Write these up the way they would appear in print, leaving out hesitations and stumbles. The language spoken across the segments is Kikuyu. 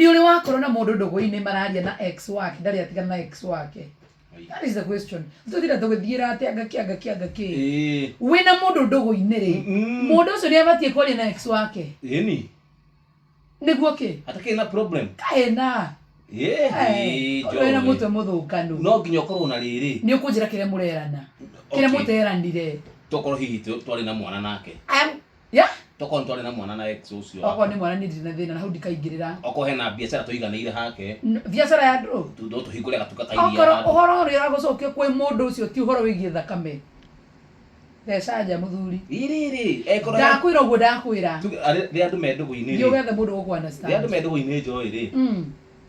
Nĩ ũrĩ wakorwo na mũndũ ndũgũ-inĩ mararia na ex wake, ndarĩ atigana na ex wake? That is the question. Tũthire tũgĩthiĩra atĩ anga kĩ anga kĩ anga kĩ. Wĩna mũndũ ndũgũ-inĩ rĩ, mũndũ ũcio nĩ abatiĩ kwaria na ex wake? Ĩni. Nĩguo kĩ? Hatakĩrĩ na problem. Kaĩna. Ĩĩ, Wĩna Joy. mũtwe mũthũkanu. No nginya ũkorwo na rĩrĩ. Nĩ ũkũnjĩra kĩrĩa mũrerana. Kĩrĩa Okay. mũteranire. Tokorwo hihi twarĩ na mwana nake. I am yeah. Tokorwo twarĩ na mwana na ex ũcio. Okorwo nĩ mwana niĩ ndirĩ na thĩna na hau ndikaingĩrĩra. Okorwo hena biacara tũiganĩire hake. Biacara ya ndũrũ. No tũhingũre gatuka ka iria Okorwo handũ. ũhoro ũrĩa ũragũcokia kwĩ mũndũ ũcio ti ũhoro wĩgiĩ thakame. Theca nja mũthuri. Rĩrĩ, ekorwo Ndakwĩra ũguo ndakwĩra. Tuge, rĩrĩa andũ me ndũgũ-inĩ Thiĩ rĩ, ũgethe mũndũ ũkũ rĩrĩa andũ understand. me ndũgũ-inĩ Joy rĩ,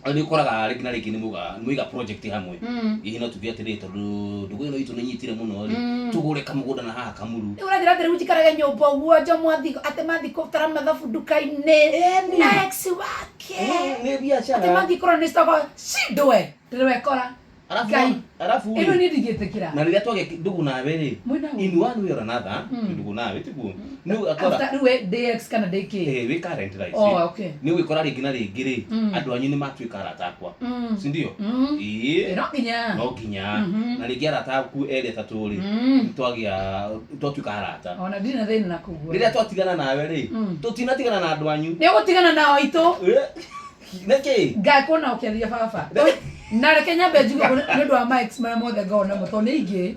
nĩ ũkoraga rĩngĩ na rĩngĩ nĩ mwaiga project hamwe. Hihi no tuge atĩrĩrĩ, tondũ ndũgũ ĩno itũ nĩ ĩnyitire mũno rĩ, tũgũre kamũgũnda na haha Kamuru. Rĩu ũranjĩra atĩ rĩu njikarage nyũmba ũguo Njomo athiĩ atĩ mathiĩ gũtara mathabu nduka-inĩ na ex wake. Nĩ biacara. Atĩ mathiĩ kũrora nĩ stock cindwe ndĩrwekora. Arabu Ngai. arabu Ĩno niĩ ndingĩtĩkĩra. Na rĩrĩa twagĩa ndũgũ nawe rĩ, Mwĩna ũ? in one way or another, ndũgũ nawe tiguo, nĩ ũgakora After rĩu we ndĩ ex kana ndĩ kĩ? Eh, wĩ current thaa ici. Oh, okay. Nĩ ũgĩkora rĩngĩ na rĩngĩ rĩ, andũ anyu nĩ matuĩka arata akwa. Si ndio? Ĩĩ. Ĩ, no nginya. No nginya. Na rĩngĩ arata aku erĩ atatũ rĩ, twagĩa twatuĩka arata. Ona ndirĩ na thĩna na kũguo. Rĩrĩa twatigana nawe rĩ, tũtinatigana na andũ anyu. Nĩ ũgũtigana nao aitũ. Eh, Nĩkĩ? Ngakuona ũkĩaria baba. Na reke nyambe njuge ũguo nĩ ũndũ wa ma ex marĩa mothe ngoragwo namo tondũ nĩ aingĩ.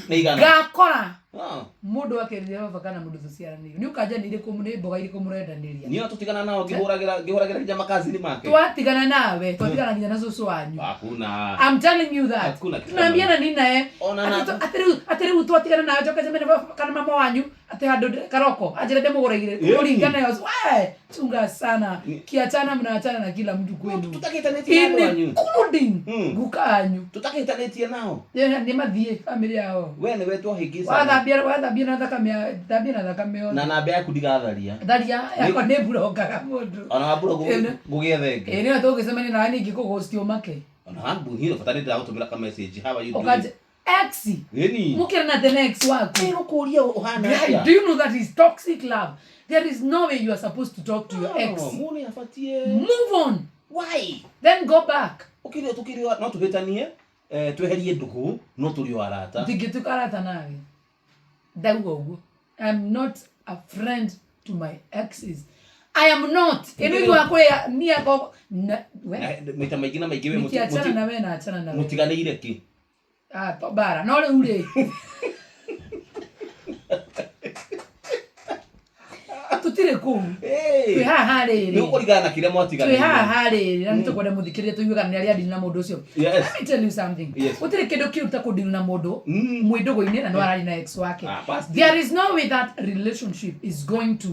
Nĩ igana. Ngakora Ah. mũndũ akĩrire baba kana mũndũ tũciaranĩirwo. Nĩ ũkanja nĩ irĩkũ nĩ mboga irĩkũ mũrendanĩria. Niĩ no tũtigana nao ngĩhũragĩra ngĩhũragĩra nginya makazini make. Twatigana nawe, twatigana nginya na cũcũ wanyu. Hakuna. I'm telling you that. Hakuna kitu kama Tunaambiana nini naye? Ona na- Atĩ rĩu atĩ rĩu twatigana nawe njoke njemene baba kana mama wanyu atĩ handũ karoko anjĩre ndĩmũgũrĩire Ĩni. kũringana yo we chunga sana kiachana mnaachana na kila mtu kwenu Tũtakĩhĩtanĩtie na andũ anyu. including guka wanyu. Tũtakĩhĩtanĩtie nao. Nĩ mathiĩ family yao. We nĩwe twahĩngĩcana. Wathambia wathambia na thakame thambia na thakame yothe. Na namba yaku ndigatharia. Tharia yakwa nĩ mburongaga mũndũ. Ona wambura Ĩno. ngũgĩethe ĩngĩ. Ĩ nĩyo tũngĩcemania nawe ningĩ kũgũcti ũmake. Ona wambu niĩ bata nĩ ndĩragũtũmĩra ka message how are you doing? Ũkanje ex. Ĩni. Mũkĩrana atĩ na ex waku. Ĩgũkũria ũhana Guy, atĩa? do you know that is toxic love? There is no way you are supposed to talk to your ex. No, mũndũ nĩ abatiĩ. Move on. Why? Then go back. Ũkĩrĩ tũkĩrĩ no tũhĩtanie eh, tweherie ndũgũ no tũrĩ o arata. Ndingĩtuĩka arata nawe. Ndauga ũguo. I'm not a friend to my exes. I am not. Ĩno iguaga kũrĩa niĩ ako na we. Na- Maita maingĩ na maingĩ we Mũtiachana na we na achana na we. mũtiganĩire kĩ? Ah, to mbara. No rĩu rĩ. Tũtirĩ kũu. Twĩ haha Nĩ rĩrĩ. ũkũringana na kĩrĩa Twĩ mwatiganĩire. haha rĩrĩ na nĩtũkwenda mũthikĩrĩrie tũigue kana nĩ arĩa ndini na mũndũ ũcio. Yes. Let me tell you something. Yes. Gũtirĩ kĩndũ kĩũru ta kũndini na mũndũ mwĩ ndũgũ-inĩ na no ararĩ na ex wake. Ah, basi. There is no way that relationship is going to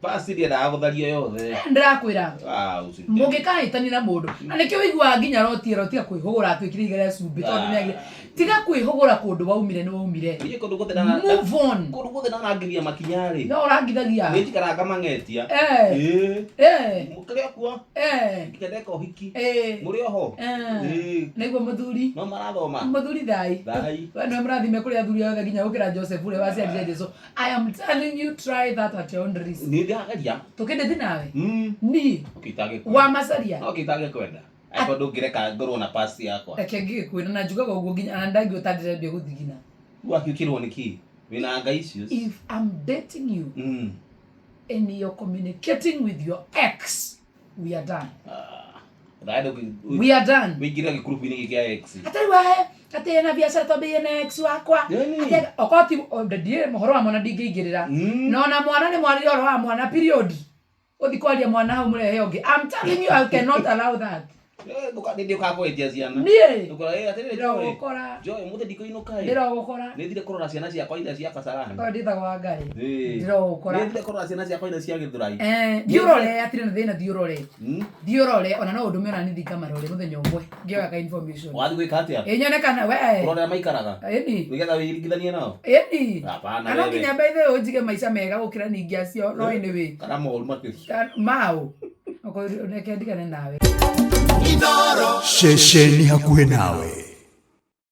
Basi ndiendaga gũtharia yothe. Ndĩrakwĩra. Ah, ũcio. Mũngĩkahĩtania na mũndũ na nĩkĩo ũiguaga nginya roti ĩro tiga kwĩhũgũra atuĩkire iga rĩa cumbĩ tondũ nĩ tiga kwĩhũgũra kũndũ waumire nĩ waumire. Niĩ kũndũ guothe ndana- Move on. kũndũ guothe ndanangithia makinya rĩ. No ũrangithagia. Nĩ njikaraga ngamang'etia. Eh. Ĩĩ. Eh. Mũkĩrĩ o kuo? Eh. Nginya ndeka ũhiki. Eh. Mũrĩ oho? Eh. Ĩĩ. Nĩguo mũthuri. No marathoma? Mũthuri thai. Thai. We nĩwe mũrathime kũrĩ athuri othe nginya gũkĩra Joseph ũrĩa waciarire Jesu. I am telling you try that at your own risk. Niĩ ndĩrageria. Tũkĩndĩthi nawe? Niĩ. Okay, itangĩkwenda. Wa macaria. No itangĩkwenda. Angĩkorwo ndũngĩreka ngorwo na past yakwa. Reke ngĩgĩkwĩra na njugaga ũguo nginya na ndaigua ta ndĩrendie gũthigina. Wakiũkĩrwo nĩ kĩ? Wĩna anga issues? If I'm dating you and you're communicating with your ex, we are done. Ah, ndagenda We are done. wĩingĩre gĩkurubu-inĩ gĩkĩ kĩa ex. Atĩ rĩu ahe atĩ ena biacara twambĩrĩrie na ex wakwa. Yaani. Atĩ okorwo ti ndiĩ ũhoro wa mwana ndingĩingĩrĩra. Na ona mwana nĩ mwarire ũhoro wa mwana period. Ũthi kwaria mwana hau mũrehe ũngĩ. I'm telling you I cannot allow that. Eh, ndũka- nĩ ndĩũkaga kwendia ciana. Niĩ Ndũkora, eh, atĩrĩrĩ, Joy. ndĩrogũkora. Joy, ũmũthĩ ndikũinũka ĩ. Ndĩrogũkora. Nĩ thire kũrora ciana ciakwa iria cia Kasarani. Okorwo ndĩtagwo Wangarĩ. Ĩĩ. Ndĩrogũkora. Nĩ thire kũrora ciana ciakwa iria cia Gĩthũrai. Eh, thiĩ ũrore hatirĩ na thĩna thiĩ ũrore. Thiĩ ũrore ona no ũndũme ona niĩ thiĩ ngamarore mũthenya ũmwe ngĩoya ka information. Wathiĩ gwĩka atĩa? Ĩ nyone kana we. Kũrora ũrĩa maikaraga. Ĩni. Nĩgetha wĩringithanie nao. Ĩni. Hapana Na no wewe. nginya by the way ũnjige maica mega gũkĩra ningĩ acio no anyway. Kana moru makĩria. Maũ. Okorwo reke ndigane nawe. Ceceni hakuhĩ nawe.